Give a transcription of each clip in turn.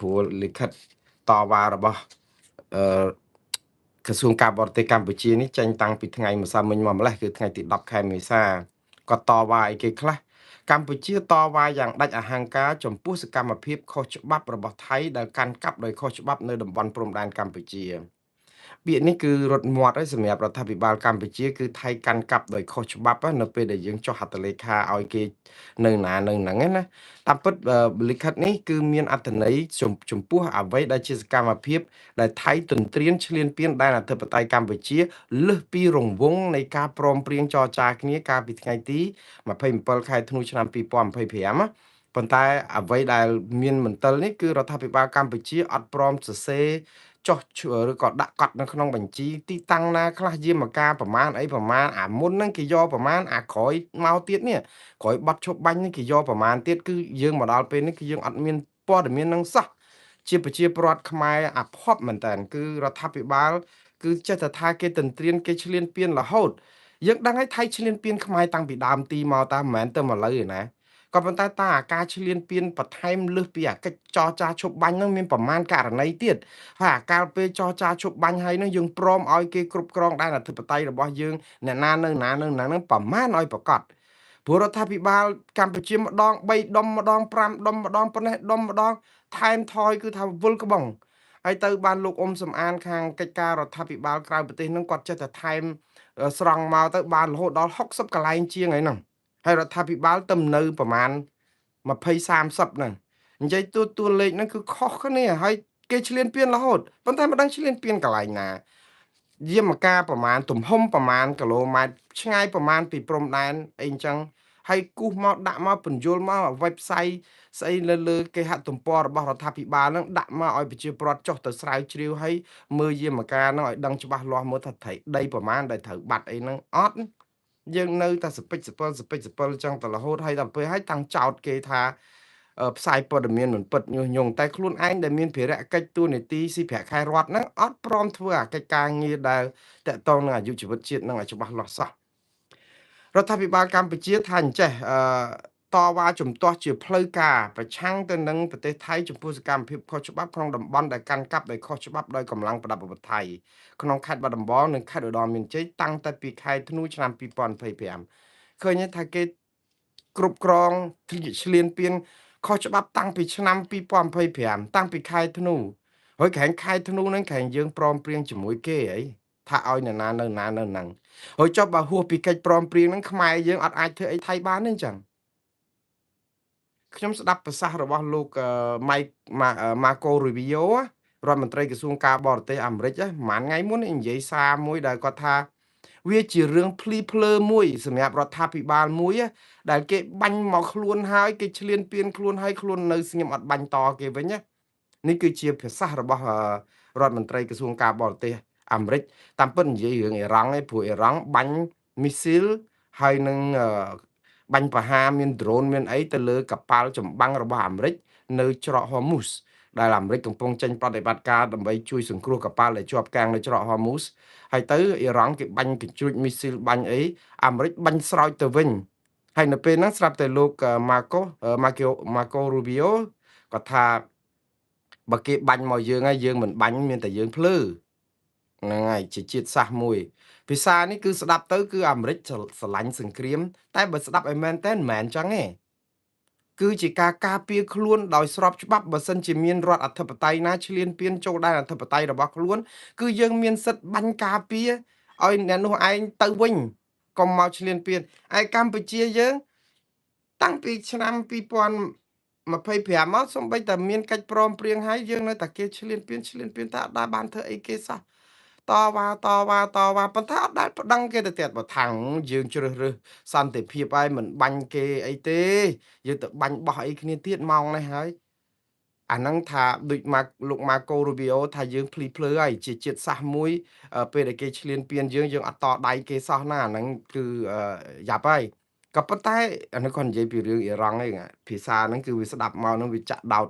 ព្រោះលិខិតតវ៉ារបស់អឺក្រសួងការបរទេសកម្ពុជានេះចេញតាំងពីថ្ងៃម្សិលមិញមកម្លេះគឺថ្ងៃទី10ខែមេសាគាត់តវ៉ាអីគេខ្លះកម្ពុជាតវ៉ាយ៉ាងដាច់អហង្ការចំពោះសកម្មភាពខុសច្បាប់របស់ថៃដែលកាន់កាប់ដោយខុសច្បាប់នៅតំបន់ព្រំដែនកម្ពុជាពាក្យនេះគឺរត់មាត់ហើយសម្រាប់រដ្ឋាភិបាលកម្ពុជាគឺថៃកាន់កាប់ដោយខុសច្បាប់នៅពេលដែលយើងចុះហត្ថលេខាឲ្យគេនៅណានៅហ្នឹងណាតាមពិតលិខិតនេះគឺមានអត្ថន័យចំពោះអ្វីដែលជាសកម្មភាពដែលថៃទន្ទ្រានឈ្លានពានដែនអធិបតេយ្យកម្ពុជាលើសពីរង្វង់នៃការព្រមព្រៀងចរចាគ្នាកាលពីថ្ងៃទី27ខែធ្នូឆ្នាំ2025ណាប៉ុន្តែអ្វីដែលមានមន្ទិលនេះគឺរដ្ឋាភិបាលកម្ពុជាអត់ព្រមសរសេរចុះឬក៏ដាក់កត់នៅក្នុងបញ្ជីទីតាំងណាខ្លះយាមកាប្រមាណអីប្រមាណអាមុនហ្នឹងគេយកប្រមាណអាក្រោយមកទៀតនេះក្រោយបាត់ឈប់បាញ់នេះគេយកប្រមាណទៀតគឺយើងមកដល់ពេលនេះគឺយើងអត់មានព័ត៌មាននឹងសោះជាប្រជាពលរដ្ឋខ្មែរអាភ័ព្វមែនតើគឺរដ្ឋាភិបាលគឺចេះតែថាគេទន្ទ្រានគេឈ្លានពានរហូតយើងដឹងហើយថៃឈ្លានពានខ្មែរតាំងពីដើមទីមកតាមិនមែនទៅមកលើឯណាក៏ប៉ុន្តែតាអាការឈ្លានពានបន្ថែមលើសពីអាកិច្ចចរចាឈប់បាញ់ហ្នឹងមានប្រមាណករណីទៀតហើយអាកាលពេលចរចាឈប់បាញ់ហើយហ្នឹងយើងព្រមឲ្យគេគ្រប់គ្រងដែនអធិបតេយ្យរបស់យើងអ្នកណានៅណានៅណាហ្នឹងប្រមាណឲ្យប្រកាសព្រោះរដ្ឋាភិបាលកម្ពុជាម្ដង3ដុំម្ដង5ដុំម្ដងប៉ុណ្ណេះដុំម្ដងថែមថយគឺថាវិលក្បងហើយទៅបានលោកអ៊ុំសំអានខាងកិច្ចការរដ្ឋាភិបាលក្រៅប្រទេសហ្នឹងគាត់ចេះតែថែមស្រង់មកទៅបានរហូតដល់60កន្លែងជាងហើយហ្នឹងហើយរដ្ឋាភិបាលទៅនៅប្រមាណ20 30ហ្នឹងនិយាយតួតួលេខហ្នឹងគឺខុសគ្នាហើយគេឈ្លានពានរហូតប៉ុន្តែមិនដឹងឈ្លានពានកន្លែងណាយាមកាប្រមាណទំហំប្រមាណគីឡូម៉ែត្រឆ្ងាយប្រមាណពីព្រំដែនអីអញ្ចឹងហើយគូសមកដាក់មកពន្យល់មក website ស្អីនៅលើគេហទំព័ររបស់រដ្ឋាភិបាលហ្នឹងដាក់មកឲ្យប្រជាពលរដ្ឋចុះទៅស្រាវជ្រាវហើយមើលយាមកាហ្នឹងឲ្យដឹងច្បាស់លាស់មើលថាត្រីដីប្រមាណដែលត្រូវបាត់អីហ្នឹងអត់យើងនៅតែសពិចសពិលសពិចសពិលចឹងទៅរហូតហើយដល់ពេលហើយតាំងចោតគេថាផ្សាយព័ត៌មានមិនពិតញុះញង់តែខ្លួនឯងដែលមានភារកិច្ចតួនាទីស៊ីប្រាក់ខែរដ្ឋហ្នឹងអត់ព្រមធ្វើអាកិច្ចការងារដែលតកតងនឹងអាយុជីវិតជាតិនឹងឲ្យច្បាស់លាស់សោះរដ្ឋាភិបាលកម្ពុជាថាអញ្ចេះអឺតវ៉ាជំទាស់ជាផ្លូវការប្រឆាំងទៅនឹងប្រទេសថៃចំពោះសកម្មភាពខុសច្បាប់ក្នុងតំបន់ដែលកាន់កាប់ដោយខុសច្បាប់ដោយកម្លាំងប្រដាប់អាវុធថៃក្នុងខេត្តបាត់ដំបងនិងខេត្តឧត្តរមានជ័យតាំងតែពីខែធ្នូឆ្នាំ2025ឃើញថាគេគ្រប់គ្រងឈ្លានពានខុសច្បាប់តាំងពីឆ្នាំ2025តាំងពីខែធ្នូហើយក្រែងខែធ្នូហ្នឹងក្រែងយើងព្រមព្រៀងជាមួយគេអីថាឲ្យអ្នកណានៅណានៅហ្នឹងហើយចុះបើហួសពីកិច្ចព្រមព្រៀងហ្នឹងខ្មែរយើងអត់អាចធ្វើអីថៃបានទេអញ្ចឹងខ្ញុំស្ដាប់ប្រសាសន៍របស់លោកម៉ៃម៉ាកូរូប៊ីយ៉ូរដ្ឋមន្ត្រីក្រសួងការបរទេសអាមេរិកប្រហែលថ្ងៃមុននិយាយសារមួយដែលគាត់ថាវាជារឿងភ្លីភ្លើមួយសម្រាប់រដ្ឋាភិបាលមួយដែលគេបាញ់មកខ្លួនហើយគេឈ្លានពានខ្លួនហើយខ្លួននៅស្ងៀមអត់បាញ់តគេវិញណានេះគឺជាភាសារបស់រដ្ឋមន្ត្រីក្រសួងការបរទេសអាមេរិកតាមពិតនិយាយរឿងអ៊ីរ៉ង់ឯងព្រោះអ៊ីរ៉ង់បាញ់មីស៊ីលហើយនឹងបាញ់ប្រហារមានដ្រូនមានអីទៅលើកប៉ាល់ចម្បាំងរបស់អាមេរិកនៅច្រកហូមូសដែលអាមេរិកកំពុងចេញប្រតិបត្តិការដើម្បីជួយសង្គ្រោះកប៉ាល់ដែលជាប់កាំងនៅច្រកហូមូសហើយទៅអ៊ីរ៉ង់គេបាញ់កញ្ជ្រួចមីស៊ីលបាញ់អីអាមេរិកបាញ់ស្រោចទៅវិញហើយនៅពេលហ្នឹងស្រាប់តែលោកម៉ាកូម៉ាកូម៉ាកូរូប៊ីយ៉ូគាត់ថាបើគេបាញ់មកយើងហើយយើងមិនបាញ់មានតែយើងភ្លឺហ្នឹងហើយជាជាតិសាសន៍មួយភាសានេះគឺស្ដាប់ទៅគឺអាមេរិកស្រឡាញ់សង្គ្រាមតែបើស្ដាប់ឲ្យមែនតើមិនមែនចឹងទេគឺជាការការពារខ្លួនដោយស្របច្បាប់បើសិនជាមានរដ្ឋអធិបតេយ្យណាឈ្លានពានចូលដែនអធិបតេយ្យរបស់ខ្លួនគឺយើងមានសិទ្ធិបាញ់ការពារឲ្យអ្នកនោះឯងទៅវិញកុំមកឈ្លានពានឯកម្ពុជាយើងតាំងពីឆ្នាំ2025មកសំបីតែមានកិច្ចព្រមព្រៀងហើយយើងនៅតែគេឈ្លានពានឈ្លានពានតែអត់ដែលបានធ្វើអីគេសោះតវ៉ាតវ៉ាតវ៉ាប៉ុន្តែអត់ដែលប្តឹងគេទៅទៀតបើថាំងយើងជ្រើសរើសសន្តិភាពហើយមិនបាញ់គេអីទេយើងទៅបាញ់បោះអីគ្នាទៀតម៉ោងនេះហើយអាហ្នឹងថាដូចម៉ាលោកម៉ាកូរូប៊ីអូថាយើងភ្លីភ្លើហើយជាជាតិសាសន៍មួយពេលដែលគេឈ្លានពានយើងយើងអត់តដៃគេសោះណាអាហ្នឹងគឺយ៉ាប់ហើយក៏ប៉ុន្តែអានេះគាត់និយាយពីរឿងអ៊ីរ៉ង់ឯងភាសាហ្នឹងគឺវាស្ដាប់មកហ្នឹងវាចាក់ដោត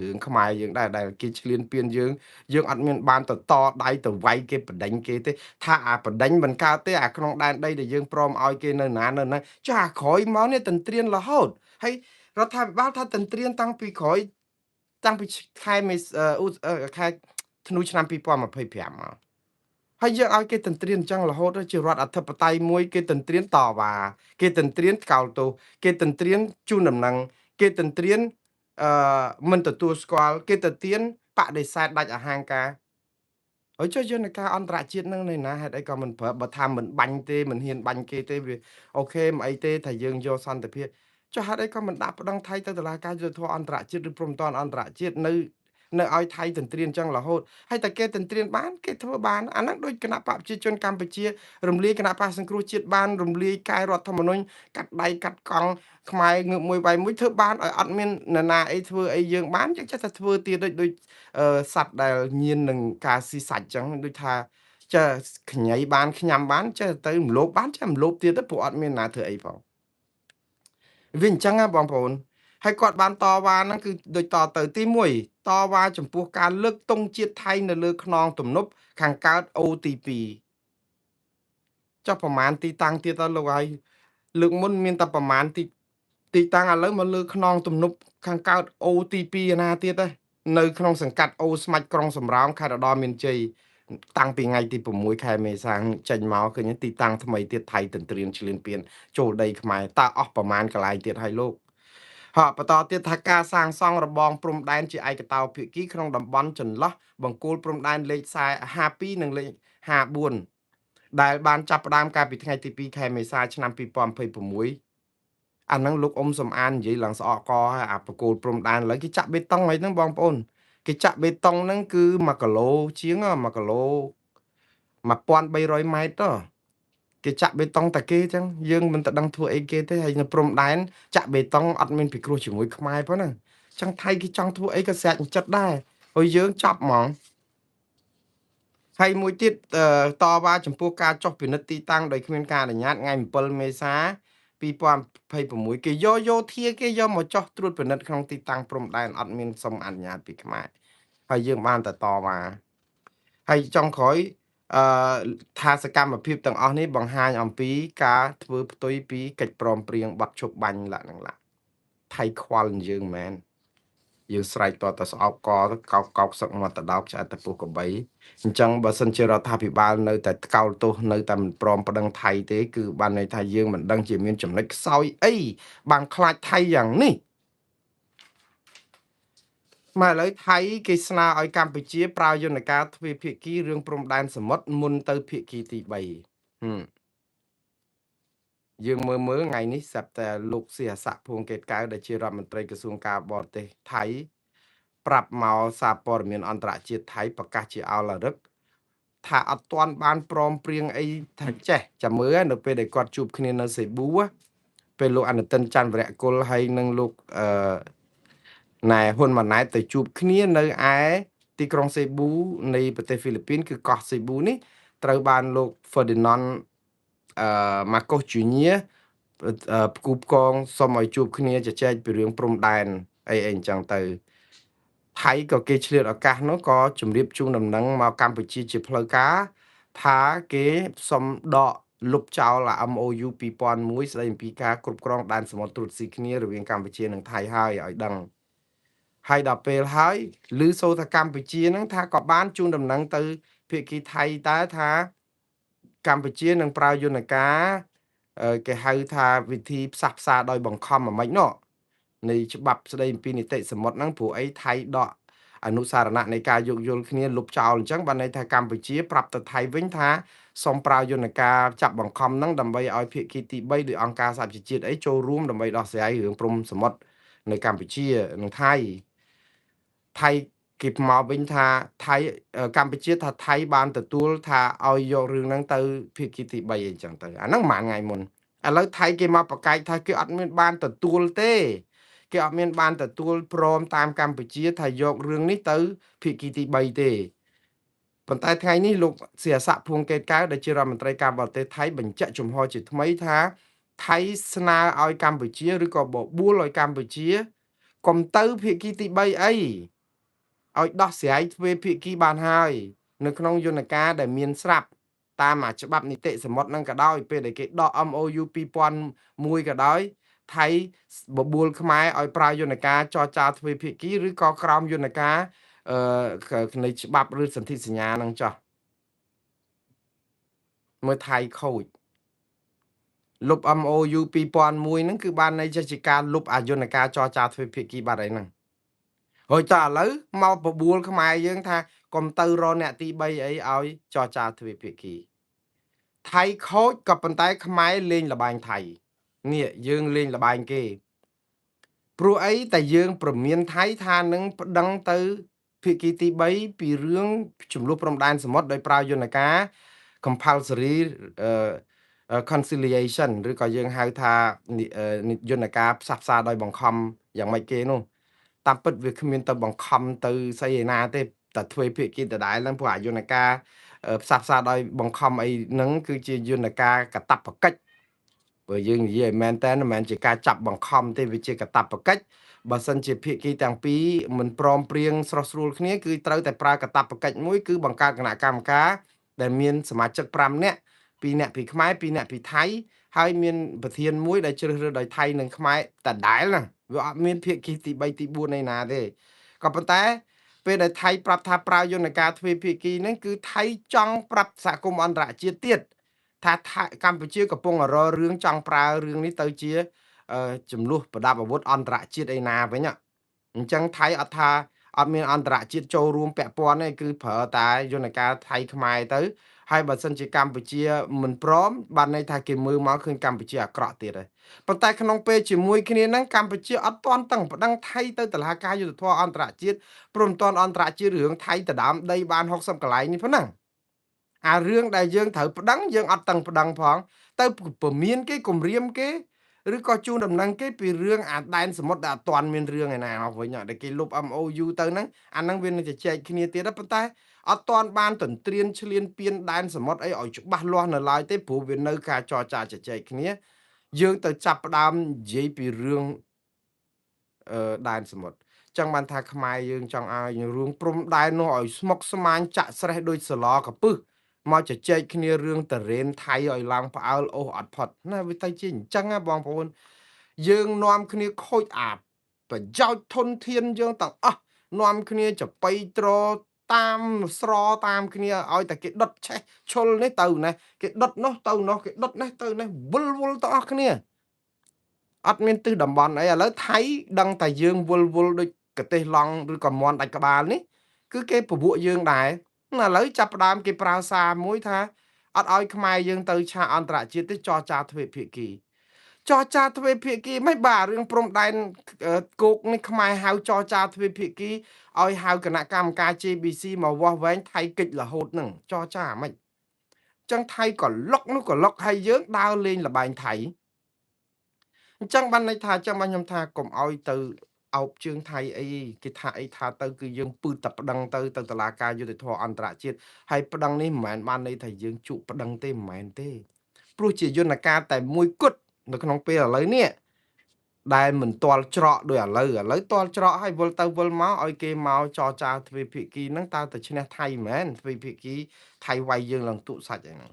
រឿងខ្មែរយើងដែរដែលគេឈ្លានពានយើងយើងអត់មានបានទៅតដៃទៅវាយគេបដិញគេទេថាអាបដិញមិនកើតទេអាក្នុងដែនដីដែលយើងព្រមឲ្យគេនៅណានៅណាចាអាក្រោយមកនេះទន្ទ្រានរហូតហើយរដ្ឋាភិបាលថាទន្ទ្រានតាំងពីក្រោយ តាំងពីខែមេខែធ្នូឆ្នាំ2025មកហើយយើងឲ្យគេទន្ទ្រានអញ្ចឹងរហូតជារដ្ឋអធិបតេយ្យមួយគេទន្ទ្រានតវ៉ាគេទន្ទ្រានថ្កោលទោសគេទន្ទ្រានជូនដំណឹងគេទន្ទ្រានមិនទទួលស្គាល់គេទៅទៀនបដិសេធដាច់អាហារការហើយចុះយន្តការអន្តរជាតិនឹងនៅណាហេតុអីក៏មិនប្រើបើថាមិនបាញ់ទេមិនហ៊ានបាញ់គេទេវាអូខេមិនអីទេថាយើងយកសន្តិភាពចុះហេតុអីក៏មិនដាក់ប្តឹងថៃទៅតុលាការយុត្តិធម៌អន្តរជាតិឬព្រំប្រទានអន្តរជាតិនៅឲ្យថៃទន្ទ្រានចឹងរហូតហើយតែគេទន្ទ្រានបានគេធ្វើបានអាហ្នឹងដូចគណៈបកប្រជាជនកម្ពុជារំលាយគណៈបកសង្គ្រោះជាតិបានរំលាយកែរដ្ឋធម្មនុញ្ញកាត់ដៃកាត់កង់ខ្មែរងើបមួយវាយមួយធ្វើបានឲ្យអត់មាននរណាអីធ្វើអីយើងបានយើងចេះតែធ្វើទៀតដូចសត្វដែលញៀននឹងការស៊ីសាច់ចឹងដូចថាចេះខ្ញីបានខ្ញាំបានចេះទៅរំលោភបានចេះរំលោភទៀតទៅព្រោះអត់មានណាធ្វើអីផងវាអញ្ចឹងណាបងប្អូនហើយគាត់បានតវ៉ាហ្នឹងគឺដូចតទៅទី1តវ៉ាចំពោះការលើកទង់ជាតិថៃនៅលើខ្នងទំនប់ខាងកើតអូទី2ចុះប្រមាណទីតាំងទៀតតើលោកហើយលើកមុនមានតែប្រមាណទីតាំងឥឡូវមកលើខ្នងទំនប់ខាងកើតអូទី2ណាទៀតទេនៅក្នុងសង្កាត់អូស្មាច់ក្រុងសំរោងខេត្តឧត្តរមានជ័យតាំងពីថ្ងៃទី6ខែមេសាចេញមកឃើញទីតាំងថ្មីទៀតថៃទន្ទ្រានឈ្លានពានចូលដីខ្មែរតើអស់ប្រមាណកន្លែងទៀតហើយលោកហើយបន្តទៀតថាការសាងសង់របងព្រំដែនជាឯកតោភាគីក្នុងតំបន់ចន្លោះបង្គោលព្រំដែនលេខ52និងលេខ54ដែលបានចាប់ផ្ដើមកាលពីថ្ងៃទី2ខែមេសាឆ្នាំ2026អាហ្នឹងលោកអ៊ំសំអាននិយាយឡើងស្អកកហើយអាបង្គោលព្រំដែនឥឡូវគេចាក់បេតុងហើយហ្នឹងបងប្អូនគេចាក់បេតុងហ្នឹងគឺ1គីឡូជាង1គីឡូ1300ម៉ែត្រទៅគេចាក់បេតុងតែគេចឹងយើងមិនទៅដឹងធ្វើអីគេទេហើយនៅព្រំដែនចាក់បេតុងអត់មានពិគ្រោះជាមួយខ្មែរផងណាចឹងថៃគេចង់ធ្វើអីក៏ស្រេចចិត្តដែរហើយយើងចាប់ហ្មងហើយមួយទៀតតវ៉ាចំពោះការចុះពិនិត្យទីតាំងដោយគ្មានការអនុញ្ញាតថ្ងៃ7មេសា2026គេយកយោធាគេយកមកចុះត្រួតពិនិត្យក្នុងទីតាំងព្រំដែនអត់មានសុំអនុញ្ញាតពីខ្មែរហើយយើងបានតែតវ៉ាហើយចុងក្រោយថាសកម្មភាពទាំងអស់នេះបង្ហាញអំពីការធ្វើផ្ទុយពីកិច្ចព្រមព្រៀងបទឈប់បាញ់លក្ខណៈថៃខ្វល់យើងមែនយើងស្រែកតតែស្អប់កទៅកោកកោកសឹកមកតដោកឆ្អែតទៅពុះកបីអញ្ចឹងបើសិនជារដ្ឋាភិបាលនៅតែថ្កោលទោសនៅតែមិនព្រមប្តឹងថៃទេគឺបានន័យថាយើងមិនដឹងជាមានចំណុចខ្សោយអីបានខ្លាចថៃយ៉ាងនេះមកឥឡូវថៃគេស្នើឲ្យកម្ពុជាប្រើយន្តការទ្វេភាគីរឿងព្រំដែនសមុទ្រមុនទៅភាគីទី3យើងមើលថ្ងៃនេះស្រាប់តែលោកសៀស័កភួងកេតកៅដែលជារដ្ឋមន្ត្រីក្រសួងការបរទេសថៃប្រាប់មកសារព័ត៌មានអន្តរជាតិថៃប្រកាសជាឱឡារិកថាអត់ទាន់បានព្រមព្រៀងអីថាចេះចាំមើលនៅពេលដែលគាត់ជួបគ្នានៅសេប៊ូពេលលោកអនុទិនច័ន្ទវរៈគុលហើយនឹងលោកណែហ៊ុនម៉ាណែតទៅជួបគ្នានៅឯទីក្រុងសេប៊ូនៃប្រទេសហ្វីលីពីនគឺកោះសេប៊ូនេះត្រូវបានលោក Ferdinand ម៉ាកូសជូញៀផ្គូផ្គងសុំឲ្យជួបគ្នាជជែកពីរឿងព្រំដែនអីអញ្ចឹងទៅថៃក៏គេឆ្លៀតឱកាសនោះក៏ជម្រាបជូនដំណឹងមកកម្ពុជាជាផ្លូវការថាគេសុំដកលុបចោលអា MOU 2001ស្ដីអំពីការគ្រប់គ្រងដែនសមុទ្រត្រួតស៊ីគ្នារវាងកម្ពុជានិងថៃហើយឲ្យដឹងហើយដល់ពេលហើយឮសូរថាកម្ពុជាហ្នឹងថាក៏បានជូនដំណឹងទៅភាគីថៃតែថាកម្ពុជានឹងប្រើយន្តការគេហៅថាវិធីផ្សះផ្សាដោយបង្ខំអាម៉េចណោះនៃច្បាប់ស្ដីអំពីនីតិសមុទ្រហ្នឹងព្រោះអីថៃដកអនុសារណៈនៃការយោគយល់គ្នាលុបចោលអញ្ចឹងបានន័យថាកម្ពុជាប្រាប់ទៅថៃវិញថាសូមប្រើយន្តការចាប់បង្ខំហ្នឹងដើម្បីឲ្យភាគីទី3ដោយអង្គការសហប្រជាជាតិអីចូលរួមដើម្បីដោះស្រាយរឿងព្រំសមុទ្រនៅកម្ពុជានិងថៃថៃគេមកវិញថាថៃកម្ពុជាថាថៃបានទទួលថាឲ្យយករឿងហ្នឹងទៅភាគីទី3អីចឹងទៅអាហ្នឹងប្រហែលថ្ងៃមុនឥឡូវថៃគេមកប្រកែកថាគេអត់មានបានទទួលទេគេអត់មានបានទទួលព្រមតាមកម្ពុជាថាយករឿងនេះទៅភាគីទី3ទេប៉ុន្តែថ្ងៃនេះលោកសៀស័កភួងកេតកៅដែលជារដ្ឋមន្ត្រីការបរទេសថៃបញ្ជាក់ជំហរជាថ្មីថាថៃស្នើឲ្យកម្ពុជាឬក៏បបួលឲ្យកម្ពុជាកុំទៅភាគីទី3អីឲ្យដោះស្រាយទ្វេភាគីបានហើយនៅក្នុងយន្តការដែលមានស្រាប់តាមអាច្បាប់នីតិសមុទ្រហ្នឹងក៏ដោយពេលដែលគេដក MOU 2001ក៏ដោយ ថៃបបួលខ្មែរឲ្យប្រើយន្តការចរចាទ្វេភាគីឬក៏ក្រោមយន្តការអឺនៃច្បាប់ឬសន្ធិសញ្ញានឹងចោះមើលថៃខូចលុប MOU 2001ហ្នឹងគឺបានន័យចេះជាការលុបអាយន្តការចរចាទ្វេភាគីបាត់ហើយហ្នឹងហើយតើឥឡូវមកបបួលខ្មែរយើងថាកុំទៅរកអ្នកទី3អីឲ្យចរចាទ្វេភាគីថៃខូចក៏ប៉ុន្តែខ្មែរលេងលបែងថៃនេះយើងលេងលបែងគេព្រោះអីតែយើងព្រមានថៃថានឹងប្តឹងទៅភាគីទី3ពីរឿងចំនួនព្រំដែនសមុទ្រដោយប្រើយន្តការ compulsory conciliation ឬក៏យើងហៅថាយន្តការផ្សះផ្សាដោយបង្ខំយ៉ាងម៉េចគេនោះតាមពិតវាគ្មានទៅបង្ខំទៅស្អីឯណាទេតែទ្វេភាគីដដែលហ្នឹងព្រោះអាយន្តការផ្សះផ្សាដោយបង្ខំអីហ្នឹងគឺជាយន្តការកតបកិច្ចបើយើងនិយាយឲ្យមែនតើមិនមែនជាការចាប់បង្ខំទេវាជាកតបកិច្ចបើសិនជាភាគីទាំងពីរមិនព្រមព្រៀងស្រស់ស្រួលគ្នាគឺត្រូវតែប្រើកតបកិច្ចមួយគឺបង្កើតគណៈកម្មការដែលមានសមាជិក5នាក់2នាក់ពីខ្មែរ2នាក់ពីថៃហើយមានប្រធានមួយដែលជ្រើសរើសដោយថៃនិងខ្មែរដដែលណាវាអត់មានភាគីទី3ទី4ឯណាទេក៏ប៉ុន្តែពេលដែលថៃប្រាប់ថាប្រើយន្តការទ្វេភាគីហ្នឹងគឺថៃចង់ប្រាប់សហគមន៍អន្តរជាតិទៀតថាកម្ពុជាកំពុងរករឿងចង់ប្រើរឿងនេះទៅជាចំនួនប្រដាប់អាវុធអន្តរជាតិឯណាវិញអញ្ចឹងថៃអត់ថាអត់មានអន្តរជាតិចូលរួមពាក់ព័ន្ធទេគឺប្រើតែយន្តការថៃខ្មែរទៅហើយបើសិនជាកម្ពុជាមិនព្រមបានន័យថាគេមើលមកឃើញកម្ពុជាអាក្រក់ទៀតហើយប៉ុន្តែក្នុងពេលជាមួយគ្នាហ្នឹងកម្ពុជាអត់ទាន់តឹងប្តឹងថៃទៅតុលាការយុត្តិធម៌អន្តរជាតិព្រមទាន់អន្តរជាតិរឿងថៃដដើមដីបាន60កន្លែងនេះប៉ុណ្ណឹងអារឿងដែលយើងត្រូវប្តឹងយើងអត់តឹងប្តឹងផងទៅពមៀនគេគំរាមគេឬក៏ជូនដំណឹងគេពីរឿងអាដែនសមុទ្រដែលអត់ទាន់មានរឿងឯណាមកវិញដែលគេលុប MOU ទៅហ្នឹងអាហ្នឹងវានឹងជជែកគ្នាទៀតប៉ុន្តែអត់ទាន់បានទន្ទ្រានឈ្លានពានដែនសមុទ្រអីឲ្យច្បាស់លាស់នៅឡើយទេព្រោះវានៅការចរចាជជែកគ្នាយើងទៅចាប់ផ្ដើមនិយាយពីរឿងដែនសមុទ្រចឹងបានថាខ្មែរយើងចង់ឲ្យរឿងព្រំដែននោះឲ្យស្មុកស្មាញចាក់ស្រេះដូចសឡកពឹសមកជជែកគ្នារឿងតរេនថៃឲ្យឡើងផ្អើលអូសអត់ផុតណាវាទៅជាអញ្ចឹងណាបងប្អូនយើងនាំគ្នាខូចអាប្រយោជន៍ធនធានយើងទាំងអស់នាំគ្នាចបៃត្រតាមស្រតាមគ្នាឲ្យតែគេដុតឆេះឈុលនេះទៅនេះគេដុតនោះទៅនោះគេដុតនេះទៅនេះវល់វល់ទាំងអស់គ្នាអត់មានទិសតំបន់អីឥឡូវថៃដឹងតែយើងវល់វល់ដូចកទេសឡង់ឬក៏មន់ដាច់ក្បាលនេះគឺគេពវក់យើងដែរឥឡូវចាប់ផ្ដើមគេប្រើសារមួយថាអត់ឲ្យខ្មែរយើងទៅឆាកអន្តរជាតិទេចរចាទ្វេភាគីចរចាទ្វេភាគីមិនបាទរឿងព្រំដែនគោកនេះខ្មែរហៅចរចាទ្វេភាគីឲ្យហៅគណៈកម្មការ JBC មកវាស់វែងថៃកិច្ចរហូតនឹងចរចាមិនចឹងថៃក៏លុកនោះក៏លុកហើយយើងដើរលេងលបែងថៃអញ្ចឹងបានន័យថាចឹងបានខ្ញុំថាកុំឲ្យទៅអោបជើងថៃអីគេថាអីថាទៅគឺយើងពឺតែប្តឹងទៅទៅតុលាការយុត្តិធម៌អន្តរជាតិហើយប្តឹងនេះមិនមែនបានន័យថាយើងជក់ប្តឹងទេមិនមែនទេព្រោះជាយន្តការតែមួយគត់នៅក្នុងពេលឥឡូវនេះដែលមិនទាល់ច្រកដោយឥឡូវឥឡូវទាល់ច្រកហើយវិលទៅវិលមកឲ្យគេមកចរចាទ្វេភាគីហ្នឹងតើទៅឈ្នះថៃមែនទ្វេភាគីថៃវាយយើងឡើងទុសាច់ហ្នឹង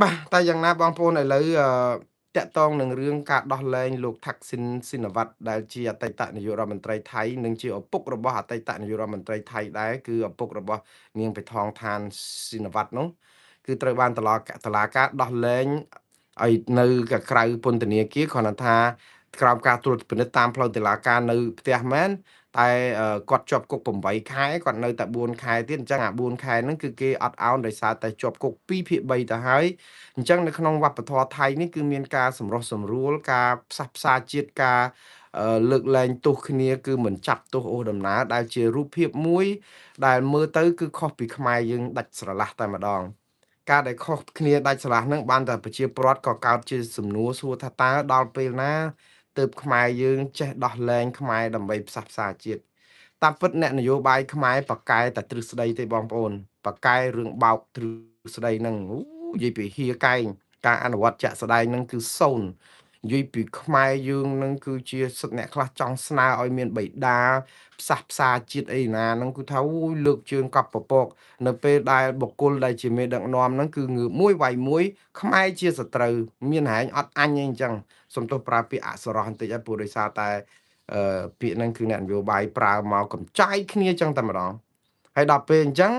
បាទតែយ៉ាងណាបងប្អូនឥឡូវតាក់ទងនឹងរឿងការដោះលែងលោកថាក់ស៊ីនស៊ីនវ៉ាត់ដែលជាអតីតនាយករដ្ឋមន្ត្រីថៃនិងជាឪពុករបស់អតីតនាយករដ្ឋមន្ត្រីថៃដែរគឺឪពុករបស់នាងបេថងឋានស៊ីនវ៉ាត់នោះគឺត្រូវបានតឡាការដោះលែងឲ្យនៅក្រៅពន្ធនាគារគ្រាន់តែថាក្រោមការត្រួតពិនិត្យតាមផ្លូវតុលាការនៅផ្ទះមែនតែគាត់ជាប់គុក8ខែគាត់នៅតែ4ខែទៀតអញ្ចឹងអា4ខែហ្នឹងគឺគេអត់អោនដោយសារតែជាប់គុក2/3ទៅហើយអញ្ចឹងនៅក្នុងវប្បធម៌ថៃនេះគឺមានការសម្រុះសម្រួលការផ្សះផ្សាជាតិការលើកលែងទោសគ្នាគឺមិនចាប់ទោសអូសដំណើរដែលជារូបភាពមួយដែលមើលទៅគឺខុសពីខ្មែរយើងដាច់ស្រឡះតែម្ដងការដែលខុសគ្នាដាច់ស្រឡះហ្នឹងបានតែប្រជាពលរដ្ឋក៏កើតជាសំណួរសួរថាតើដល់ពេលណាទើបខ្មែរយើងចេះដោះលែងខ្មែរដើម្បីផ្សះផ្សាជាតិតាមពិតអ្នកនយោបាយខ្មែរបកកែតែទ្រឹស្ដីទេបងប្អូនបកកែរឿងបោកទ្រឹស្ដីហ្នឹងនិយាយពីហៀកែងការអនុវត្តជាក់ស្ដែងហ្នឹងគឺសូន្យ និយាយពីខ្មែរយើងនឹងគឺជាសិទ្ធិអ្នកខ្លះចង់ស្នើឲ្យមានបិតាផ្សះផ្សាជាតិអីណាហ្នឹងគឺថាអូយលើកជើងកប់ពពកនៅពេលដែលបុគ្គលដែលជាមេដឹកនាំហ្នឹងគឺងើបមួយវាយមួយខ្មែរជាសត្រូវមានហែងអត់អញអីអញ្ចឹងសំទោសប្រើពាក្យអសរោះបន្តិចហើយព្រោះដោយសារតែពាក្យហ្នឹងគឺអ្នកនយោបាយប្រើមកកំចាយគ្នាអញ្ចឹងតែម្ដងហើយដល់ពេលអញ្ចឹង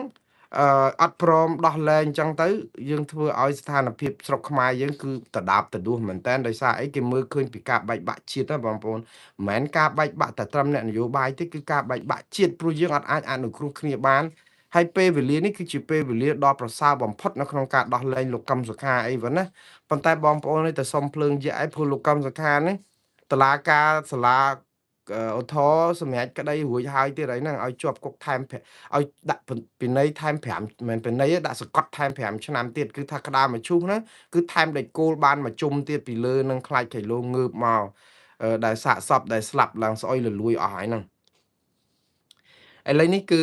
អត់ព្រមដោះលែងអញ្ចឹងទៅយើងធ្វើឲ្យស្ថានភាពស្រុកខ្មែរយើងគឺតដាបតដួសមែនតើដោយសារអីគេមើលឃើញពីការបែកបាក់ជាតិណាបងប្អូនមិនមែនការបែកបាក់តែត្រឹមអ្នកនយោបាយទេគឺការបែកបាក់ជាតិព្រោះយើងអត់អាចអនុគ្រោះគ្នាបានហើយពេលវេលានេះគឺជាពេលវេលាដ៏ប្រសើរបំផុតនៅក្នុងការដោះលែងលោកកឹមសុខាអីវ៉ាណាប៉ុន្តែបងប្អូននេះទៅសុំភ្លើងយៈឯព្រោះលោកកឹមសុខានេះតឡាការសាលាឧទ្ធរសម្រាប់ក្តីរួចហើយទៀតហើយហ្នឹងឲ្យជាប់គុកថែមឲ្យដាក់ពិន័យថែម5មិនពិន័យដាក់សកត់ថែម5ឆ្នាំទៀតគឺថាក្តារមួយឈូសហ្នឹងគឺថែមដែកគោលបានមួយជុំទៀតពីលើនឹងខ្លាចគីឡូងើបមកដែលសាកសពដែលស្លាប់ឡើងស្អុយលលួយអស់ហើយហ្នឹងឥឡូវនេះគឺ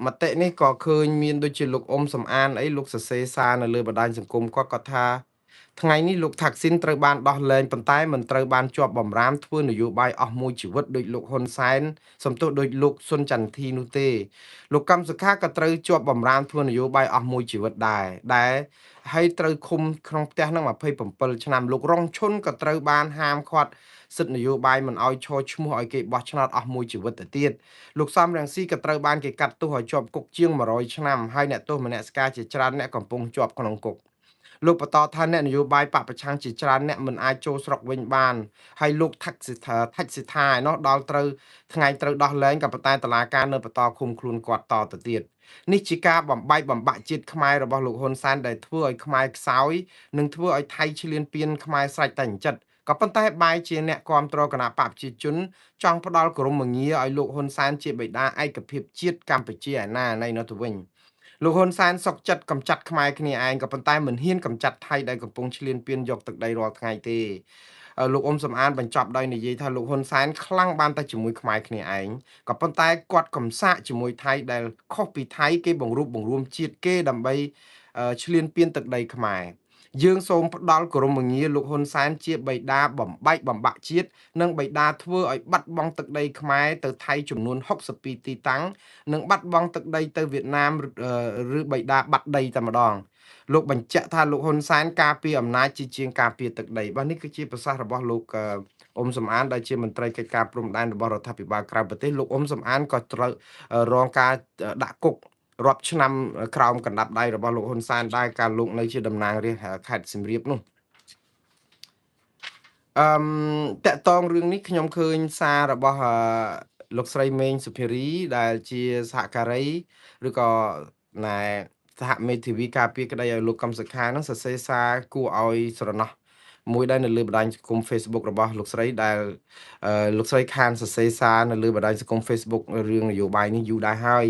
មតិនេះក៏ឃើញមានដូចជាលោកអ៊ុំសំអានអីលោកសរសេរសារនៅលើបណ្ដាញសង្គមគាត់ថាថ្ងៃនេះលោកថាក់ស៊ីនត្រូវបានដោះលែងប៉ុន្តែមិនត្រូវបានជាប់បំរាមធ្វើនយោបាយអស់មួយជីវិតដោយលោកហ៊ុនសែនសំទោសដោយលោកសុនចន្ទធីនោះទេលោកកឹមសុខាក៏ត្រូវជាប់បំរាមធ្វើនយោបាយអស់មួយជីវិតដែរដែលហើយត្រូវឃុំក្នុងផ្ទះនឹង27ឆ្នាំលោករងឈុនក៏ត្រូវបានហាមឃាត់សិទ្ធិនយោបាយមិនឲ្យឈរឈ្មោះឲ្យគេបោះឆ្នោតអស់មួយជីវិតទៅទៀតលោកសំរងស៊ីក៏ត្រូវបានគេកាត់ទោសឲ្យជាប់គុកជាង100ឆ្នាំហើយអ្នកទោសមនសិការជាច្រើនអ្នកកំពុងជាប់ក្នុងគុកលោកបន្តថាអ្នកនយោបាយបពប្រឆាំងជាច្រើនអ្នកមិនអាចចូលស្រុកវិញបានហើយលោកថាច់សិដ្ឋាឯណោះដល់ត្រូវថ្ងៃត្រូវដោះលែងក៏ប៉ុន្តែតុលាការនៅបន្តឃុំខ្លួនគាត់តទៅទៀតនេះជាការបំបែកបំបាក់ជាតិខ្មែររបស់លោកហ៊ុនសែនដែលធ្វើឲ្យខ្មែរខ្សោយនិងធ្វើឲ្យថៃឈ្លានពានខ្មែរស្រេចតែអញ្ចឹងក៏ប៉ុន្តែបែរជាអ្នកគាំទ្រគណៈបកប្រជាជនចង់ផ្ដល់គោរមងារឲ្យលោកហ៊ុនសែនជាបិតាឯកភាពជាតិកម្ពុជាឯណាណៃនោះទៅវិញលោកហ៊ុនសែនសុកចិត្តកំចាត់ខ្មែរគ្នាឯងក៏ប៉ុន្តែមិនហ៊ានកំចាត់ថៃដែលកំពុងឈ្លានពានយកទឹកដីរាល់ថ្ងៃទេលោកអ៊ុំសំអានបញ្ចប់ដោយនិយាយថាលោកហ៊ុនសែនខ្លាំងបានតែជាមួយខ្មែរគ្នាឯងក៏ប៉ុន្តែគាត់កំសាកជាមួយថៃដែលខុសពីថៃគេបង្រួបបង្រួមជាតិគេដើម្បីឈ្លានពានទឹកដីខ្មែរយើងសូមផ្ដល់គោរមងារលោកហ៊ុនសែនជាបិតាបំបែកបំបាក់ជាតិនិងបិតាធ្វើឲ្យបាត់បង់ទឹកដីខ្មែរទៅថៃចំនួន62ទីតាំងនិងបាត់បង់ទឹកដីទៅវៀតណាមឬបិតាបាត់ដីតែម្ដងលោកបញ្ជាក់ថាលោកហ៊ុនសែនការពារអំណាចជាជាងការពារទឹកដីបាទនេះគឺជាប្រសាសន៍របស់លោកអ៊ុំសំអានដែលជាមន្ត្រីកិច្ចការព្រំដែនរបស់រដ្ឋាភិបាលក្រៅប្រទេសលោកអ៊ុំសំអានក៏ត្រូវរងការដាក់គុករាប់ឆ្នាំក្រោមកណ្ដាប់ដៃរបស់លោកហ៊ុនសែនដែរកាលលោកនៅជាតំណាងរាស្ត្រខេត្តសៀមរាបនោះតកតងរឿងនេះខ្ញុំឃើញសាររបស់លោកស្រីមេងសុភារីដែលជាសហការីឬក៏ណែសហមេធាវីការពារក្តីឲ្យលោកកឹមសុខានឹងសរសេរសារគួរឲ្យស្រណោះមួយដែរនៅលើបណ្ដាញសង្គម Facebook របស់លោកស្រីដែលលោកស្រីខានសរសេរសារនៅលើបណ្ដាញសង្គម Facebook រឿងនយោបាយនេះយូរដែរហើយ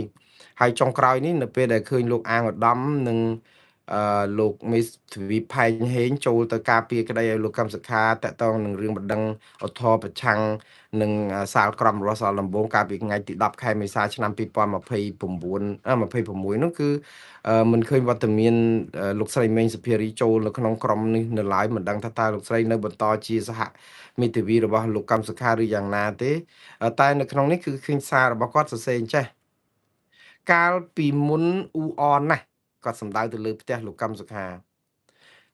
ហើយចុងក្រោយនេះនៅពេលដែលឃើញលោកអាងឧត្តមនិងលោកមេធាវីផែងហេងចូលទៅការពារក្តីឲ្យលោកកឹមសុខាតកតងនឹងរឿងបណ្ដឹងឧទ្ធរណ៍ប្រឆាំងនឹងសាលក្រមរបស់សាលដំបងកាលពីថ្ងៃទី10ខែមេសាឆ្នាំ2029 26នោះគឺមិនឃើញវត្តមានលោកស្រីមេងសុភារីចូលនៅក្នុងក្រុមនេះនៅឡើយមិនដឹងថាតើលោកស្រីនៅបន្តជាសហមេធាវីរបស់លោកកឹមសុខាឬយ៉ាងណាទេតែនៅក្នុងនេះគឺឃើញសាររបស់គាត់សរសេរអញ្ចេះកាលពីមុនអ៊ូអនណាស់គាត់សម្ដៅទៅលើផ្ទះលោកកឹមសុខា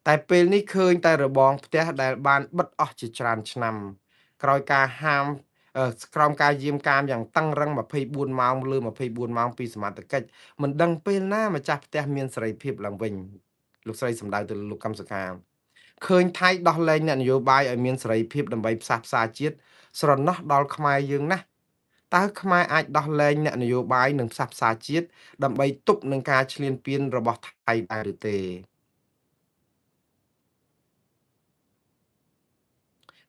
តែពេលនេះឃើញតែរបងផ្ទះដែលបានបិទអស់ជាច្រើនឆ្នាំក្រោយការហាមក្រោមការយាមកាមយ៉ាងតឹងរឹង24ម៉ោងលើ24ម៉ោងពីសមត្ថកិច្ចមិនដឹងពេលណាម្ចាស់ផ្ទះមានសេរីភាពឡើងវិញលោកស្រីសម្ដៅទៅលោកកឹមសុខាឃើញថៃដោះលែងអ្នកនយោបាយឲ្យមានសេរីភាពដើម្បីផ្សះផ្សាជាតិស្រណោះដល់ខ្មែរយើងណាស់តើខ្មែរអាចដោះលែងអ្នកនយោបាយនិងផ្សះផ្សាជាតិដើម្បីទប់នឹងការឈ្លានពានរបស់ថៃដែរឬទេ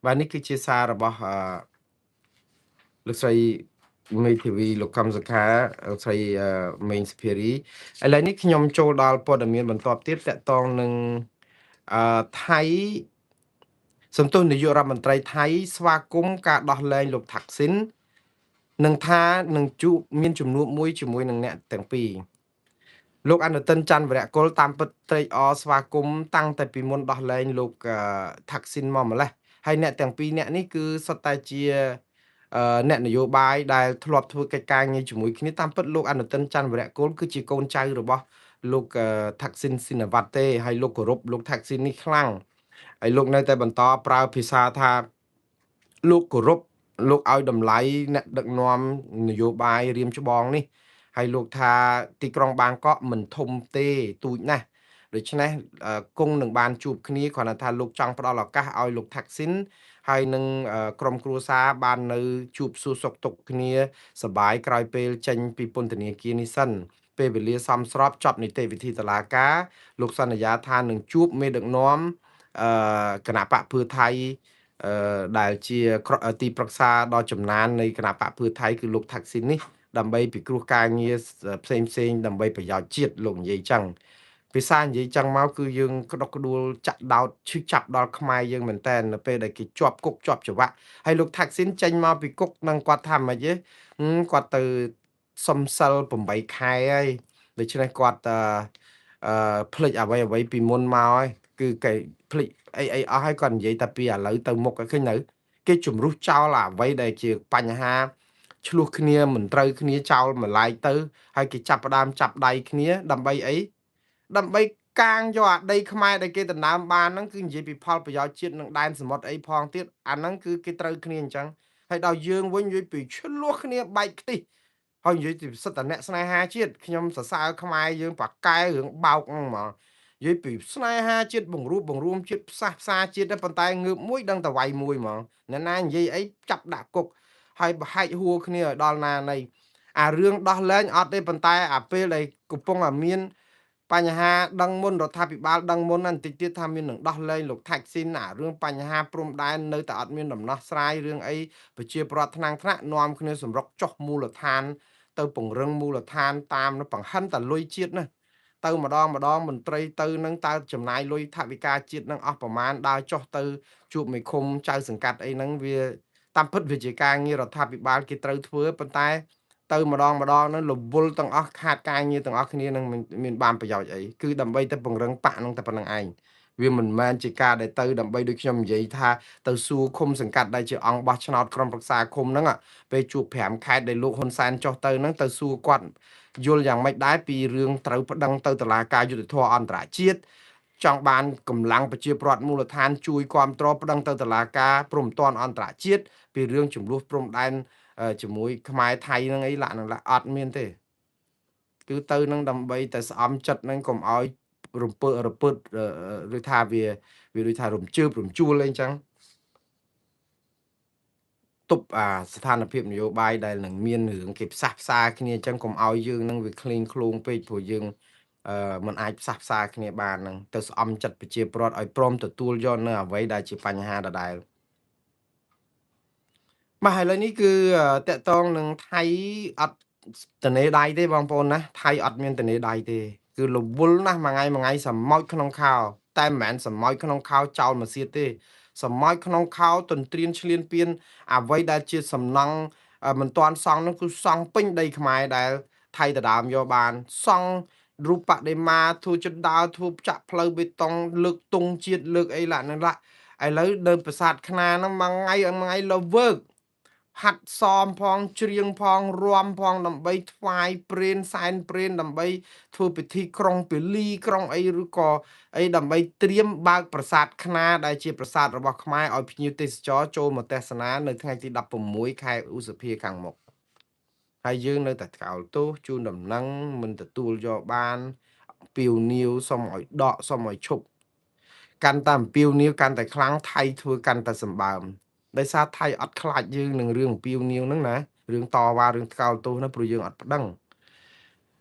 បាទនេះគឺជាសាររបស់លោកស្រីមេធាវីលោកកឹមសុខាលោកស្រីមេងសុភារីឥឡូវនេះខ្ញុំចូលដល់ព័ត៌មានបន្ទាប់ទៀតតកតងនឹងថៃសំទោសនាយករដ្ឋមន្ត្រីថៃស្វាគមន៍ការដោះលែងលោកថាក់ស៊ីននឹងថានឹងជួបមានជំនួបមួយជាមួយនឹងអ្នកទាំងពីរ លោកអនុទិនច័ន្ទវរៈគុលតាមពិតត្រេកអរស្វាគមន៍តាំងតែពីមុនដោះលែងលោកថាក់ស៊ីនមកម្លេះហើយអ្នកទាំងពីរអ្នកនេះគឺសុទ្ធតែជាអ្នកនយោបាយដែលធ្លាប់ធ្វើកិច្ចការងារជាមួយគ្នាតាមពិតលោកអនុទិនច័ន្ទវរៈគុលគឺជាកូនចៅរបស់លោកថាក់ស៊ីនស៊ីណាវ៉ាត់ទេហើយលោកគោរពលោកថាក់ស៊ីននេះខ្លាំងហើយលោកនៅតែបន្តប្រើភាសាថាលោកគោរពលោកឲ្យតម្លៃអ្នកដឹកនាំនយោបាយរៀមច្បងនេះហើយលោកថាទីក្រុងបាងកកមិនធំទេទូចណាស់ដូច្នេះគង់នឹងបានជួបគ្នាគ្រាន់តែថាលោកចង់ផ្ដល់ឱកាសឲ្យលោកថាក់ស៊ីនហើយនឹងក្រុមគ្រួសារបាននៅជួបសួរសុខទុក្ខគ្នាសប្បាយក្រោយពេលចេញពីពន្ធនាគារនេះសិនពេលវេលាសមស្របចប់នីតិវិធីតុលាការលោកសន្យាថានឹងជួបមេដឹកនាំគណៈបកភឿថៃដែលជាទីប្រឹក្សាដ៏ចំណាននៃគណៈបកភឿថៃគឺលោកថាក់ស៊ីននេះដើម្បីពិគ្រោះការងារផ្សេងផ្សេងដើម្បីប្រយោជន៍ជាតិលោកនិយាយចឹងភាសានិយាយចឹងមកគឺយើងក្តុកក្តួលចាក់ដោតឈឺចាប់ដល់ខ្មែរយើងមែនតើនៅពេលដែលគេជាប់គុកជាប់ច្បាក់ហើយលោកថាក់ស៊ីនចេញមកពីគុកនឹងគាត់ថាម៉េចទេគាត់ទៅសុំសិល8ខែហើយដូច្នេះគាត់អឺភ្លេចអ្វីពីមុនមកហើយគឺគេភ្លេចអីអស់ហើយគាត់និយាយតែពីឥឡូវទៅមុខឲ្យឃើញនៅគេជំរុះចោលអ្វីដែលជាបញ្ហាឆ្លោះគ្នាមិនត្រូវគ្នាចោលម្លាយទៅហើយគេចាប់ផ្ដើមចាប់ដៃគ្នាដើម្បីអីដើម្បីកាងយកអាដីខ្មែរដែលគេដណ្ដើមបានហ្នឹងគឺនិយាយពីផលប្រយោជន៍ជាតិនិងដែនសមុទ្រអីផងទៀតអាហ្នឹងគឺគេត្រូវគ្នាអញ្ចឹងហើយដល់យើងវិញនិយាយពីឆ្លោះគ្នាបែកខ្ទិះហើយនិយាយពីសិទ្ធិអ្នកស្នេហាជាតិខ្ញុំសរសើរខ្មែរយើងប៉ាកែរឿងបោកហ្នឹងហ្មងនិយាយពីស្នេហាជាតិបង្រួបបង្រួមជាតិផ្សះផ្សាជាតិតែប៉ុន្តែងើបមួយដឹងតែវាយមួយហ្មងអ្នកណានិយាយអីចាប់ដាក់គុកហើយប្រហែកហួរគ្នាឲ្យដល់ណានៃអារឿងដោះលែងអត់ទេប៉ុន្តែអាពេលដែលកំពុងតែមានបញ្ហាដឹងមុនរដ្ឋាភិបាលដឹងមុនណាបន្តិចទៀតថាមាននឹងដោះលែងលោកថាក់ស៊ីនអារឿងបញ្ហាព្រំដែននៅតែអត់មានដំណោះស្រាយរឿងអីប្រជាពលរដ្ឋថ្នាំងថ្នាក់នាំគ្នាសម្រុកចុះមូលដ្ឋានទៅពង្រឹងមូលដ្ឋានតាមបង្ហិនតលុយជាតិណាទៅម្ដងម្ដងមន្ត្រីទៅនឹងតើចំណាយលុយថវិកាជាតិនឹងអស់ប្រមាណដើរចុះទៅជួបមេឃុំចៅសង្កាត់អីហ្នឹងវាតាមពិតវាជាការងាររដ្ឋាភិបាលគេត្រូវធ្វើប៉ុន្តែទៅម្ដងម្ដងហ្នឹងរវល់ទាំងអស់ខាតការងារទាំងអស់គ្នានឹងមានបានប្រយោជន៍អីគឺដើម្បីតែពង្រឹងបកហ្នឹងតែប៉ុណ្្នឹងឯងវាមិនមែនជាការដែលទៅដើម្បីដូចខ្ញុំនិយាយថាទៅសួរឃុំសង្កាត់ដែលជាអង្គបោះឆ្នោតក្រុមប្រឹក្សាឃុំហ្នឹងពេលជួប5ខេត្តដែលលោកហ៊ុនសែនចុះទៅហ្នឹងទៅសួរគាត់យល់យ៉ាងម៉េចដែរពីរឿងត្រូវប្តឹងទៅតុលាការយុត្តិធម៌អន្តរជាតិចង់បានកម្លាំងប្រជាពលរដ្ឋមូលដ្ឋានជួយគាំទ្រប្តឹងទៅតុលាការព្រំប្រទានអន្តរជាតិពីរឿងចំនួនព្រំដែនជាមួយខ្មែរថៃនឹងអីឡាក់នឹងឡាក់អត់មានទេគឺទៅនឹងដើម្បីតែស្អំចិត្តនឹងកុំឲ្យរំពើរពើឬថាវាដូចថារំជើបរំជួលអីចឹងទប់អាស្ថានភាពនយោបាយដែលនឹងមានរឿងគេផ្សះផ្សាគ្នាអញ្ចឹងកុំឲ្យយើងនឹងវាក្លែងក្លងពេកព្រោះយើងមិនអាចផ្សះផ្សាគ្នាបានហ្នឹងទៅស្អំចិត្តប្រជាពលរដ្ឋឲ្យព្រមទទួលយកនៅអ្វីដែលជាបញ្ហាដដែលបាទឥឡូវនេះគឺតកតងនឹងថៃអត់តនេដៃទេបងប្អូនណាថៃអត់មានតនេដៃទេគឺរវល់ណាស់មួយថ្ងៃមួយថ្ងៃសមោចក្នុងខោតែមិនមែនសមោចក្នុងខោចោលមកសៀតទេសមោចក្នុងខោទន្ទ្រានឆ្លៀនពៀនអ្វីដែលជាសំណង់មិនទាន់សង់នោះគឺសង់ពេញដីខ្មែរដែលថៃដដើមយកបានសង់រូបបដិមាធ្វើជណ្ដើរធ្វើចាក់ផ្លូវបេតុងលើកទង់ជាតិលើកអីឡានឹងឡាឥឡូវដើមប្រាសាទខ្នាហ្នឹងមួយថ្ងៃមួយថ្ងៃលវើកហាត់សមផងច្រៀងផងរាំផងដើម្បីថ្វាយព្រេនសែនព្រេនដើម្បីធ្វើពិធីក្រុងពលីក្រុងអីឬក៏អីដើម្បីត្រៀមបើកប្រាសាទខ្នាដែលជាប្រាសាទរបស់ខ្មែរឲ្យភ្ញៀវទេសចរចូលមកទស្សនានៅថ្ងៃទី16ខែឧសភាខាងមុខហើយយើងនៅតែថ្កោលទោសជូនដំណឹងមិនទទួលយកបានពាវនាវសុំឲ្យដកសុំឲ្យឈប់កាន់តែអំពាវនាវកាន់តែខ្លាំងថៃធ្វើកាន់តែសម្បើមដោយសារថៃអត់ខ្លាចយើងនឹងរឿងអំពាវនាវហ្នឹងណារឿងតវ៉ារឿងថ្កោលទោសណាព្រោះយើងអត់ប្តឹង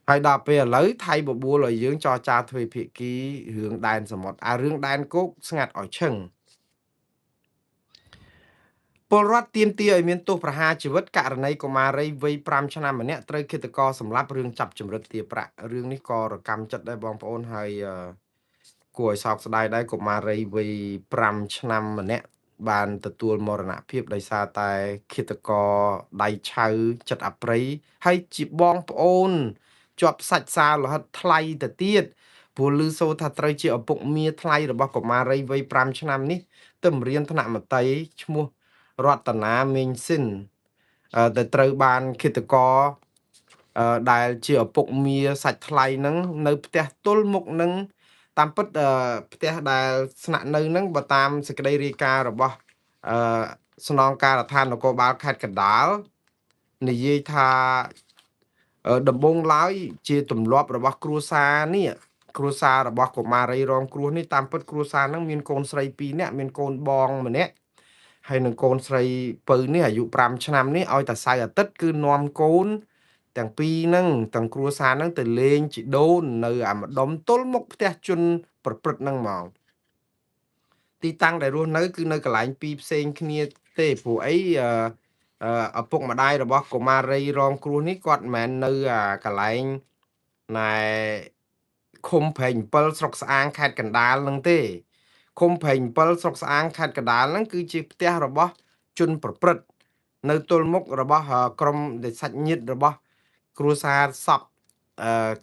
ហើយដល់ពេលឥឡូវថៃបបួលឲ្យយើងចរចាទ្វេភាគីរឿងដែនសមុទ្រអារឿងដែនគោកស្ងាត់ឲ្យឈឹងពលរដ្ឋទាមទារឲ្យមានទោសប្រហារជីវិតករណីកុមារីវ័យ5ឆ្នាំម្នាក់ត្រូវឃាតករសម្លាប់រឿងចាប់ជំរិតទារប្រាក់រឿងនេះក៏រកម្មចិត្តដែរបងប្អូនហើយគួរឲ្យសោកស្ដាយដែរកុមារីវ័យ5ឆ្នាំម្នាក់បានទទួលមរណភាពដោយសារតែឃាតករដៃឆៅចិត្តអប្រិយហើយជាបងប្អូន ជាប់សាច់សាលោហិតថ្លៃទៅទៀតព្រោះឮសូរថាត្រូវជាឪពុកមាថ្លៃរបស់កុមារីវ័យ5ឆ្នាំនេះទៅរៀនថ្នាក់មត្តេយ្យឈ្មោះរតនាមេងស៊ីនដែលត្រូវបានឃាតករដែលជាឪពុកមាសាច់ថ្លៃហ្នឹងនៅផ្ទះទល់មុខនឹងតាមពិតផ្ទះដែលស្នាក់នៅហ្នឹងបើតាមសេចក្តីរាយការណ៍របស់អឺស្នងការដ្ឋាននគរបាលខេត្តកណ្ដាលនិយាយថាដំបូងឡើយជាទម្លាប់របស់គ្រួសារនេះគ្រួសាររបស់កុមារីរងគ្រោះនេះតាមពិតគ្រួសារហ្នឹងមានកូនស្រី2នាក់មានកូនបងម្នាក់ហើយនឹងកូនស្រីពៅនេះអាយុ5ឆ្នាំនេះឲ្យតែសៅរ៍អាទិត្យគឺនាំកូនទាំងពីរហ្នឹងទាំងគ្រួសារហ្នឹងទៅលេងជីដូននៅអាម្ដុំទល់មុខផ្ទះជនប្រព្រឹត្តហ្នឹងមកទីតាំងដែលរស់នៅគឺនៅកន្លែងពីរផ្សេងគ្នាទេព្រោះអីឪពុកម្ដាយរបស់កុមារីរងគ្រោះនេះគាត់មិនមែននៅអាកន្លែងណែឃុំព្រែក7ស្រុកស្អាងខេត្តកណ្ដាលហ្នឹងទេឃុំព្រែក7ស្រុកស្អាងខេត្តកណ្ដាលហ្នឹងគឺជាផ្ទះរបស់ជនប្រព្រឹត្តនៅទល់មុខរបស់ក្រុមដែលសាច់ញាតិរបស់គ្រួសារសព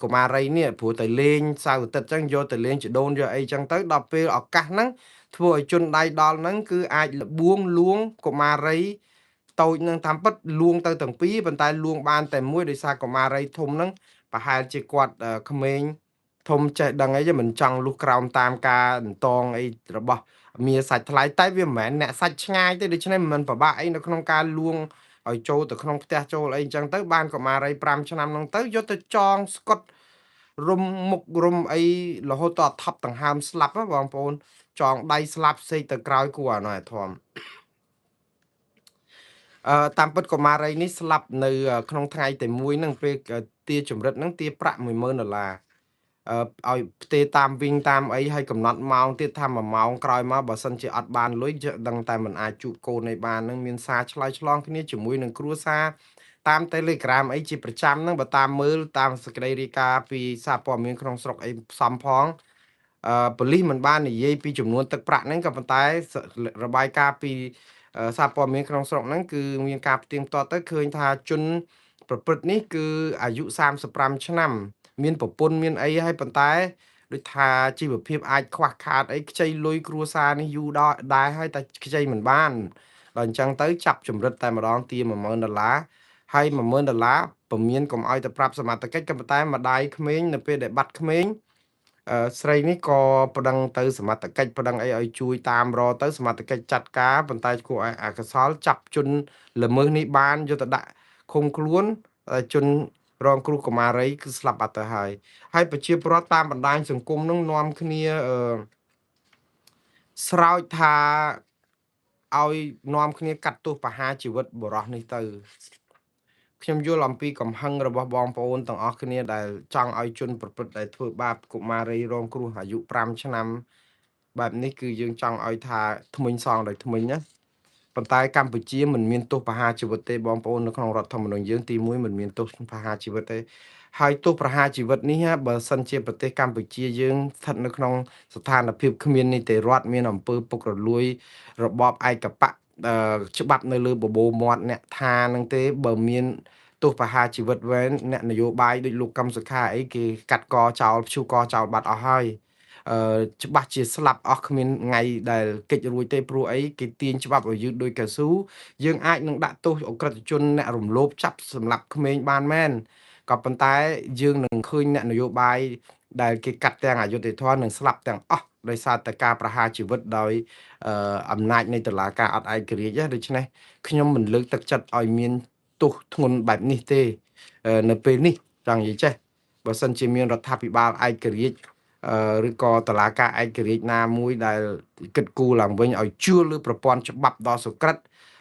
កុមារីនេះព្រោះតែលេងសៅរ៍អាទិត្យចឹងយកទៅលេងជីដូនយកអីចឹងទៅដល់ពេលឱកាសហ្នឹងធ្វើឲ្យជនដៃដល់ហ្នឹងគឺអាចលបួងលួងកុមារីតូចនឹងតាមពិតលួងទៅទាំងពីរប៉ុន្តែលួងបានតែមួយដោយសារកុមារីធំហ្នឹងប្រហែលជាគាត់ក្មេងធំចេះដឹងអីមិនចង់លុះក្រោមតាមការអន្តងអីរបស់មាសាច់ថ្លៃតែវាមិនមែនអ្នកសាច់ឆ្ងាយទេដូច្នេះមិនពិបាកអីនៅក្នុងការលួងឲ្យចូលទៅក្នុងផ្ទះចូលអីអញ្ចឹងទៅបានកុមារី5ឆ្នាំហ្នឹងទៅយកទៅចងស្កុតរុំមុខរុំអីរហូតដល់ថប់ដង្ហើមស្លាប់បងប្អូនចងដៃស្លាប់សេកទៅក្រោយគួរអានោះឲ្យធំតាមពិតកុមារីនេះស្លាប់នៅក្នុងថ្ងៃតែមួយហ្នឹងពេលទាចម្រិតហ្នឹងទាប្រាក់10000ដុល្លារឲ្យផ្ទេតាមវិញតាមអីឲ្យកំណត់ម៉ោងទៀតថា1ម៉ោងក្រោយមកបើសិនជាអត់បានលុយដឹងតែមិនអាចជួបកូនឯបានហ្នឹងមានសារឆ្លើយឆ្លងគ្នាជាមួយនឹងគ្រួសារតាម Telegram អីជាប្រចាំហ្នឹងបើតាមមើលតាមសេចក្តីរាយការណ៍ពីសារព័ត៌មានក្នុងស្រុកអីផ្សំផងប៉ូលីសមិនបាននិយាយពីចំនួនទឹកប្រាក់ហ្នឹងក៏ប៉ុន្តែរបាយការណ៍ពីសារព័ត៌មានក្នុងស្រុកហ្នឹងគឺមានការផ្ទៀងផ្ទាត់ទៅឃើញថាជនប្រព្រឹត្តនេះគឺអាយុ35ឆ្នាំមានប្រពន្ធមានអីហើយប៉ុន្តែដូចថាជីវភាពអាចខ្វះខាតអីខ្ចីលុយគ្រួសារនេះយូរដល់ដែរហើយតែខ្ចីមិនបានដល់អញ្ចឹងទៅចាប់ចម្រិតតែម្ដងទា10000ដុល្លារហើយ10000ដុល្លារពមៀនកុំឲ្យទៅប្រាប់សមត្ថកិច្ចក៏ប៉ុន្តែម្ដាយក្មេងនៅពេលដែលបាត់ក្មេងស្រីនេះក៏ប្តឹងទៅសមត្ថកិច្ចប្តឹងអីឲ្យជួយតាមរកទៅសមត្ថកិច្ចចាត់ការប៉ុន្តែគួរឲ្យអកុសលចាប់ជនល្មើសនេះបានយកទៅដាក់ឃុំខ្លួនជនរងគ្រោះកុមារីគឺស្លាប់បាត់ទៅហើយហើយប្រជាពលរដ្ឋតាមបណ្ដាញសង្គមនឹងនាំគ្នាស្រោចថាឲ្យនាំគ្នាកាត់ទោសប្រហារជីវិតបុរសនេះទៅខ្ញុំយល់អំពីកំហឹងរបស់បងប្អូនទាំងអស់គ្នាដែលចង់ឲ្យជនប្រព្រឹត្តដែលធ្វើបាបកុមារីរងគ្រោះអាយុ5ឆ្នាំបែបនេះគឺយើងចង់ឲ្យថាថ្មិញសងដោយថ្មិញណាប៉ុន្តែកម្ពុជាមិនមានទោសប្រហារជីវិតទេបងប្អូននៅក្នុងរដ្ឋធម្មនុញ្ញយើងទី1មិនមានទោសប្រហារជីវិតទេហើយទោសប្រហារជីវិតនេះបើសិនជាប្រទេសកម្ពុជាយើងស្ថិតនៅក្នុងស្ថានភាពគ្មាននីតិរដ្ឋមានអំពើពុករលួយរបបឯកបកច្បាប់នៅលើបបោមាត់អ្នកថានឹងទេបើមានទោសប្រហារជីវិតវែនអ្នកនយោបាយដូចលោកកឹមសុខាអីគេកាត់កចោលព្យុះកចោលបាត់អស់ហើយច្បាស់ជាស្លាប់អស់គ្មានថ្ងៃដែលគេចរួចទេព្រោះអីគេទាញច្បាប់ឲ្យយឺតដោយកៅស៊ូយើងអាចនឹងដាក់ទោសអក្រិតជនអ្នករំលោភចាប់សម្លាប់ក្មេងបានមែនក៏ប៉ុន្តែយើងនឹងឃើញអ្នកនយោបាយដែលគេកាត់ទាំងអយុត្តិធម៌នឹងស្លាប់ទាំងអស់ដោយសារតែការប្រហារជីវិតដោយអំណាចនៃតុលាការអត់ឯករាជ្យដូច្នេះខ្ញុំមិនលើកទឹកចិត្តឲ្យមានទោសធ្ងន់បែបនេះទេនៅពេលនេះចង់និយាយចេះបើសិនជាមានរដ្ឋាភិបាលឯករាជ្យឬក៏តឡាការឯករាជ្យណាមួយដែលគិតគូរឡើងវិញឲ្យជឿលើប្រព័ន្ធច្បាប់ដ៏សុក្រិត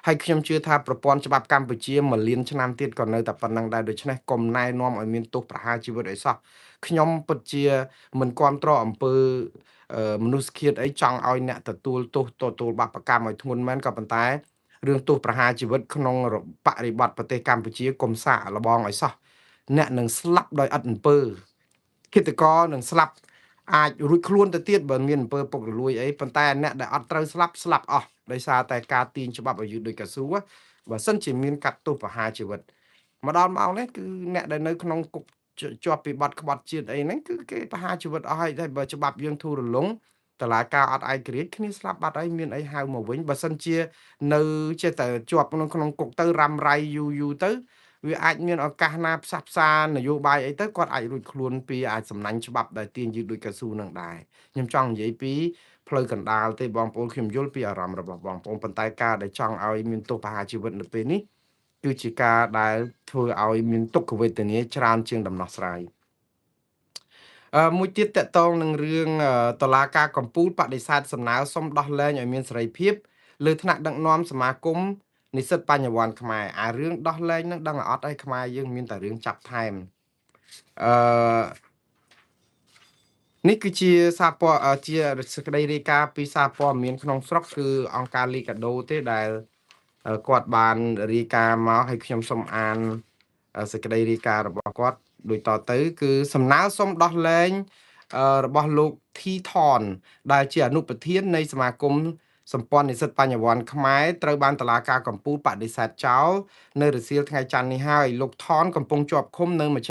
ហើយខ្ញុំជឿថាប្រព័ន្ធច្បាប់កម្ពុជាមួយលានឆ្នាំទៀតក៏នៅតែប៉ុណ្ណឹងដែរដូច្នេះកុំណែនាំឲ្យមានទោសប្រហារជីវិតអីសោះខ្ញុំពិតជាមិនគាំទ្រអំពើមនុស្សឃាតអីចង់ឲ្យអ្នកទទួលទោសទទួលបាបកម្មឲ្យធ្ងន់មែនក៏ប៉ុន្តែរឿងទោសប្រហារជីវិតក្នុងបរិបទប្រទេសកម្ពុជាកុំសាកល្បងឲ្យសោះអ្នកនឹងស្លាប់ដោយឥតអំពើឃាតករនឹងស្លាប់អាចរួចខ្លួនទៅទៀតបើមានអំពើពុករលួយអីប៉ុន្តែអ្នកដែលអត់ត្រូវស្លាប់ស្លាប់អស់ដោយសារតែការទាញច្បាប់ឲ្យយឺតដោយកៅស៊ូបើសិនជាមានកាត់ទោសប្រហារជីវិតមកដល់ម៉ោងនេះគឺអ្នកដែលនៅក្នុងគុក ជាប់ពីបទក្បត់ជាតិអីហ្នឹងគឺគេប្រហារជីវិតអស់ហើយតែបើច្បាប់យើងធូររលុងតឡាការអត់ឯករាជ្យគ្នាស្លាប់បាត់ហើយមានអីហៅមកវិញបើសិនជានៅចេះតែជាប់ក្នុងក្នុងគុកទៅរ៉ាំរ៉ៃយូរយូរទៅវាអាចមានឱកាសណាផ្សះផ្សានយោបាយអីទៅគាត់អាចរួចខ្លួនពីអាចសំណាញ់ច្បាប់ដែលទាញយឺតដោយកៅស៊ូនឹងដែរខ្ញុំចង់និយាយពីផ្លូវកណ្ដាលទេបងប្អូនខ្ញុំយល់ពីអារម្មណ៍របស់បងប្អូនប៉ុន្តែការដែលចង់ឲ្យមានទោសប្រហារជីវិតនៅពេលនេះគឺជាការដែលធ្វើឲ្យមានទុក្ខវេទនាច្រើនជាងដំណោះស្រាយមួយទៀតតកតងនឹងរឿងតឡាការកម្ពុជាបដិសេធសំណើសុំដោះលែងឲ្យមានសេរីភាពលើថ្នាក់ដឹកនាំសមាគមនិស្សិតបញ្ញវន្តខ្មែរអារឿងដោះលែងនឹងដឹងអត់អីខ្មែរយើងមានតែរឿងចាប់ថែមអឺនេះគឺជាសារព័ត៌ជាសេចក្តីរាយការណ៍ពីសារព័ត៌មានក្នុងស្រុកគឺអង្គការលីកាដូទេដែលគាត់បានរាយការណ៍មកហើយខ្ញុំសូមអានសេចក្តីរាយការណ៍របស់គាត់ដូចតទៅគឺសំណើសុំដោះលែងរបស់លោកធីថនដែលជាអនុប្រធាននៃសមាគមសម្ព័ន្ធនិស្សិតបញ្ញវន្តខ្មែរត្រូវបានតុលាការកំពូលបដិសេធចោលនៅរសៀលថ្ងៃច័ន្ទនេះហើយលោកថនកំពុងជាប់ឃុំនៅមជ្ឈ